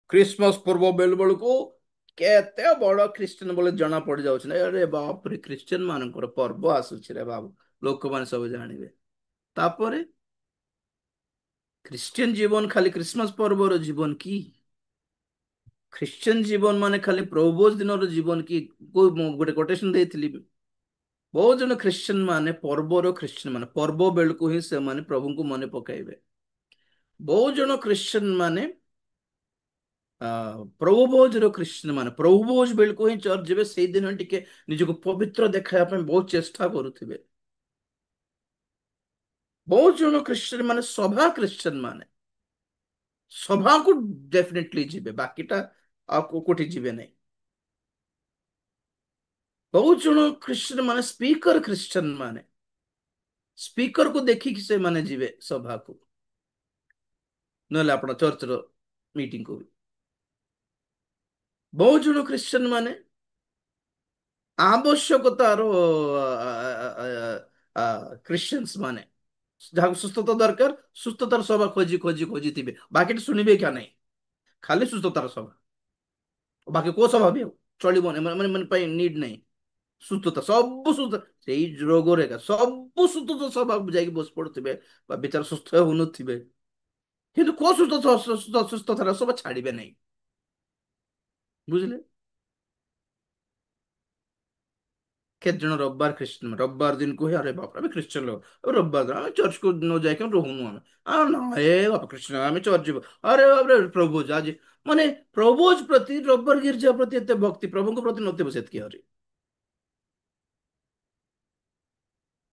Christmas ପର୍ବ ବେଳକୁ କେତେ ବଡ ଖ୍ରୀଷ୍ଟିଆନ ବୋଲି ଜଣା ପଡିଯାଉଛି ନା, ଆରେ ବାପରେ ଖ୍ରୀଷ୍ଟିଆନ ମାନଙ୍କର ପର୍ବ ଆସୁଛି ରେ ବାବୁ, ଲୋକମାନେ ସବୁ ଜାଣିବେ। ତାପରେ ଖ୍ରୀଷ୍ଟିଆନ ଜୀବନ ଖାଲି ଖ୍ରୀଷ୍ଟମାସ ପର୍ବର ଜୀବନ କି? ଖ୍ରୀଷ୍ଟିଆନ ଜୀବନ ମାନେ ଖାଲି ପ୍ରଭୁଭୋଜ ଦିନର ଜୀବନ କି? ମୁଁ ଗୋଟେ କୋଟେସନ ଦେଇଥିଲି, ବହୁତ ଜଣ ଖ୍ରୀଷ୍ଟିଆନ ମାନେ ପର୍ବର ଖ୍ରୀଷ୍ଟିଆନ ମାନେ ପର୍ବ ବେଳକୁ ହିଁ ସେମାନେ ପ୍ରଭୁଙ୍କୁ ମନେ ପକାଇବେ। ବହୁତ ଜଣ ଖ୍ରୀଷ୍ଟିଆନ ମାନେ ପ୍ରଭୁଭୋଜର ଖ୍ରୀଷ୍ଟିଆନ ମାନେ ପ୍ରଭୁଭୋଜ ବେଳକୁ ହିଁ ଚର୍ଚ୍ଚ ଯିବେ, ସେଇଦିନ ଟିକେ ନିଜକୁ ପବିତ୍ର ଦେଖାଇବା ପାଇଁ ବହୁତ ଚେଷ୍ଟା କରୁଥିବେ। ବହୁତ ଜଣ ଖ୍ରୀଷ୍ଟିଆନ ମାନେ ସଭା ଖ୍ରୀଷ୍ଟିଆନ ମାନେ ସଭାକୁ ଡେଫିନେଟଲି ଯିବେ, ବାକିଟା ଆଉ କୋଉଠି ଯିବେ ନାହିଁ। ବହୁତ ଜଣ ଖ୍ରୀଷ୍ଟିଆନ ମାନେ ସ୍ପିକର ଖ୍ରୀଷ୍ଟିଆନ ମାନେ ସ୍ପିକରକୁ ଦେଖିକି ସେମାନେ ଯିବେ ସଭାକୁ, ନହେଲେ ଆପଣ ଚର୍ଚ୍ଚର ମିଟିଂକୁ ବି। ବହୁତ ଜଣ ଖ୍ରୀଷ୍ଟିଆନ ମାନେ ଆବଶ୍ୟକତାର ଖ୍ରୀଷ୍ଟିଆନ୍ସ ମାନେ ଯାହାକୁ ସୁସ୍ଥତା ଦରକାର ସୁସ୍ଥତାର ସଭା ଖୋଜି ଖୋଜି ଖୋଜିଥିବେ, ବାକିଟା ଶୁଣିବେ କି ନାହିଁ, ଖାଲି ସୁସ୍ଥତାର ସଭା, ବାକି କୋଉ ସଭା ବି ଆଉ ଚଳିବନି, ମାନେ ମାନେ ପାଇଁ ନିଡ୍ ନାହିଁ। ସୁସ୍ଥତା ସବୁ ସୁସ୍ଥ, ସେଇ ରୋଗରେ ଏକା ସବୁ ସୁସ୍ଥତା ସଭାକୁ ଯାଇକି ବସି ପଡୁଥିବେ ବା ବିଚାର ସୁସ୍ଥ ହଉନଥିବେ, କିନ୍ତୁ କୋଉ ସୁସ୍ଥ ସୁସ୍ଥତାର ସଭା ଛାଡିବେ ନାହିଁ। ବୁଝିଲେ? କେତେ ଜଣ ରବିବାର ଖ୍ରୀଷ୍ଟିଆନ, ରବିବାର ଦିନକୁ ହିଁ ଆରେ ବାପ ଆମେ ଖ୍ରୀଷ୍ଟିଆନ ଲୋକ, ରବିବାର ଦିନ ଆମେ ଚର୍ଚ୍ଚକୁ ନ ଯାଇକି ରହୁନୁ ଆମେ, ନା ଏ ବାପ ଖ୍ରୀଷ୍ଟିଆନ ଆମେ ଚର୍ଚ୍ଚ ଯିବୁ, ଆରେ ବାପରେ ପ୍ରଭୁ ଆଜି ମାନେ ପ୍ରଭୁ ପ୍ରତି ରବିବାର ଗିର୍ଜା ପ୍ରତି ଏତେ ଭକ୍ତି ପ୍ରଭୁଙ୍କ ପ୍ରତି ନଥିବ ସେତିକି। ଆହୁରି